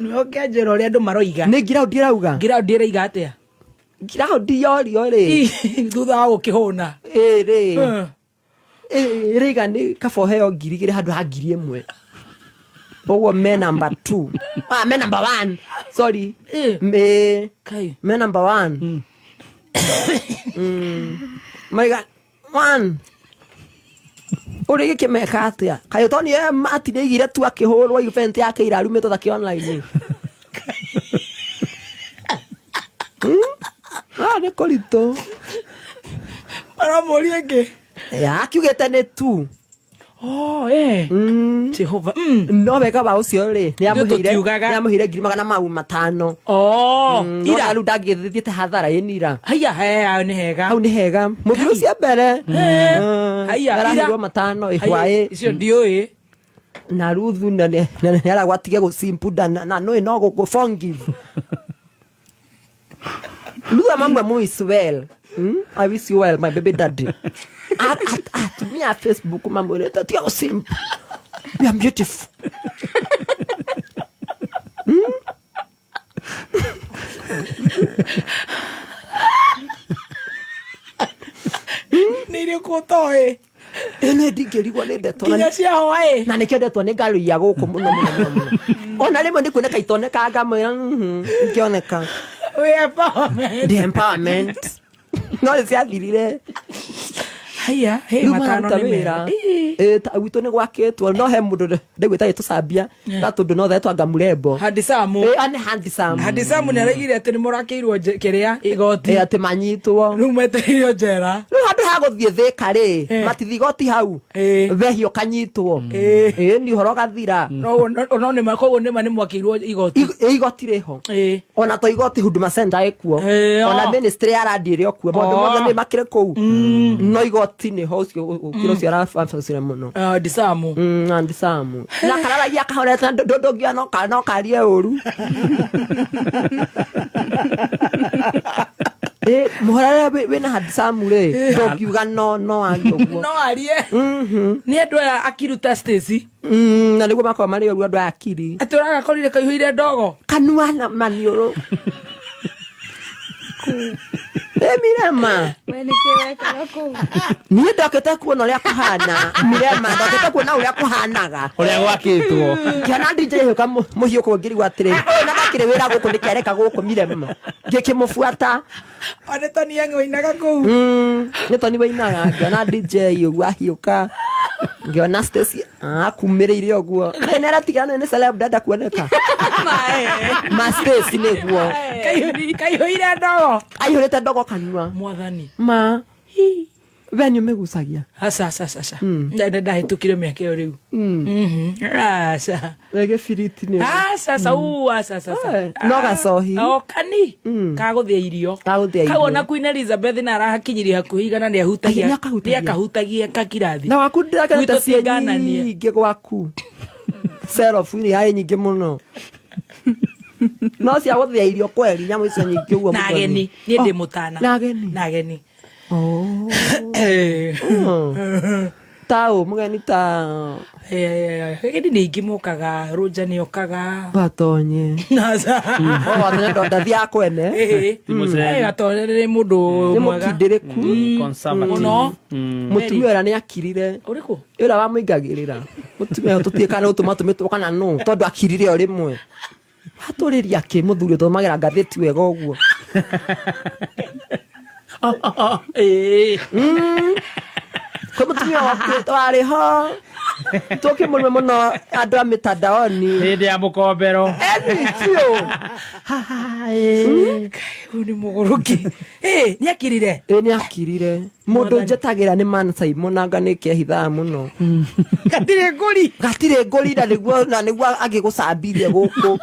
Nĩwe ũkĩanjĩra ũrĩa andũ maroiga. Nĩ ngiraundi ĩrauga. Ngiraundi ĩraiga atĩa? Ngiraundi yorio rĩ. Thutha wa gũkĩhũna. Ĩ rĩ. Ĩraiga nĩ kaba ũheo 2,000 handũ ha 1,000. Ũguo me number 2. Ah, me number 1. Sorry. Me me number 1. Maiga 1. Ũrĩ gĩkĩmeka atĩa? Kaĩ ũtonire matinĩigire tu akĩhũrwo event yake irarumĩtwo ta kĩ online. Ah, nĩ kũritũ. Maramũria ĩngĩ. Ya, akiugĩte nĩ tu. Oh, eh. Jehova. No wega wa ũcio rĩ, nĩamũheire 500,000. Oh, ira. Rĩu ndangĩthiĩte hathara ĩnira. Haiya, haya nĩ hega. Hau nĩ hega. Mũthuri ũcio mbere. Haiya, ira. 500 ĩhwaĩ. Icio ndiũĩ. Na Ruthu na nĩ aragwatige gũcimpu na nũĩ no gũkũ forgive. Ruthu amamwe mu is well. I wish you well, my baby daddy. Atumia Facebook mamwĩrĩte tiga gũcimpu. You are beautiful. Nĩ irĩkũ ũtoĩ? Ĩno ndingĩrigwo nĩ ndeto. Nginya cia hwaĩ. Na nĩkĩo ndetwo nĩ ngari ya gũkũ mũno mũno mũno mũno. Ona rĩmwe nĩ kuoneka itonekaga ngamwĩra ngĩoneka. We empowerment. The empowerment. No nĩ ciathirire. Haiya, he Rĩu 500 mararuta nĩ wĩra. mega. Ta gwitũ nĩ gwakĩtwo no he mũndũ ndĩgwĩta gĩtũcambia na tondũ no thetwa ngamurembo. Handisamu. Nĩ handisamu. Handisamu nĩ araigire atĩ nĩ mũrakĩirwo kĩrĩa igoti. Atĩ manyitwo. Rĩu metereirio njera. Rĩu handũ ha gũthiĩ Thĩka rĩ, matithi igoti hau. Wehia ũkanyitwo. Nĩ ũhoro ũgathira. No nĩ ma koguo nĩ ma nĩ mwakĩirwo igoti. Igoti rĩho. Ona to igoti Huduma Center ĩkuo. Ona ministry ya land ĩrĩ o kuo. Maũndũ mothe nĩ makĩrĩ kũu. No igoti nĩho ũcio ũkĩra ũcio arabacire mũno. Ndisamu. Ndisamu. Na kararagia kahorete ndũngiuga no karie ũru. Mũhorere wĩna Handisamu rĩ, ndũngiuga no arie ũguo. No arie. Nĩ andũ aya akiruta Stacy. Na nĩguo makoragwo marĩ ũru andũ aya akiri. Atĩ ũragakorire kaihũire ndogo. Kanua na maniũrũ. Mirema. Niĩ ndokĩte kuona ũrĩa kũhana. Mirema, ndokĩte kuona ũrĩa kũhanaga. Ũrĩa gwakĩtwo. Ngĩona DJ ĩgĩũka mũhiũ kũu ngĩrigwo atĩrĩ, ũyũ na ndakĩrĩ wĩra gũkũ nĩkĩ areka gũkũ Mirema. Ngĩkĩmũbuata. O nĩ Tony Young wainaga kũu. Nĩ Tony wainaga. Ngĩona DJ ũguo ahiũka. Ngĩona Stacy akumĩrĩire ũguo. Nĩ aratigana nĩ celeb ndenda kuoneka. Ma Stacy nĩguo. Kaihũire ndogo. Aihũrĩte ndogo kanua. Mwathani. Ma. We nĩ ũmĩgucagia? Aca, aca, aca. Ndahĩtũkire mĩaka ĩyo rĩu. Aca. We gĩbiriti nĩ. Aca, aca, u, aca, aca, aca. No gacohi. O kani. Kagũthĩa irio. Kagũthĩa irio. Kau ona Queen Elizabeth na arahakinyirie hakuhĩ igana nĩ ahutagia. Nĩ akahutagia. Nĩ akahutagia kakirathi. Na waku ndĩrakena Gwitũ ciĩ tingananie. nyingĩ gwaku. Serofu iria yarĩ nyingĩ mũno. No cia gũthĩa irio kweri nyamũ icio nyingĩ ũguo Na mũthoni. ageni, niĩ ndĩ mũtana. Na ageni. Na ageni. Tau mũgeni ta Ageni nĩ aingĩ mokaga, Rũnja nĩ okaga. Gatonye. Gatonye ndathiaga kwene. Gatonye nĩ mũndũ Nĩ mwega. mũkindĩrĩku. Conservative. Mũno. Mũtumia ũrĩa nĩ akirire. Ũrĩkũ? Ũrĩa wamũingagĩrĩra. Mũtumia ũyũ tũtiĩ kana ũtũma tũmĩtwo kana nũ tondũ akirire o rĩmwe. Watũrĩria kĩ mũthuri ũthomagĩra ngathĩti wega ũguo. Kwĩ mũtumia waku warĩ ho. Tũkĩmũrũme mũno andũ a mĩtandaoni. Hĩndĩ ya mũkombero. Eni biũ. Ũyũ nĩ mũgũrũki. Nĩ akirire? Nĩ akirire. Mũndũ njetagĩra nĩ Man Simon anga nĩ kehithaga mũno. Gatirĩ ngũri. Gatirĩ ngũri na nĩguo angĩgũcambirie gũkũ.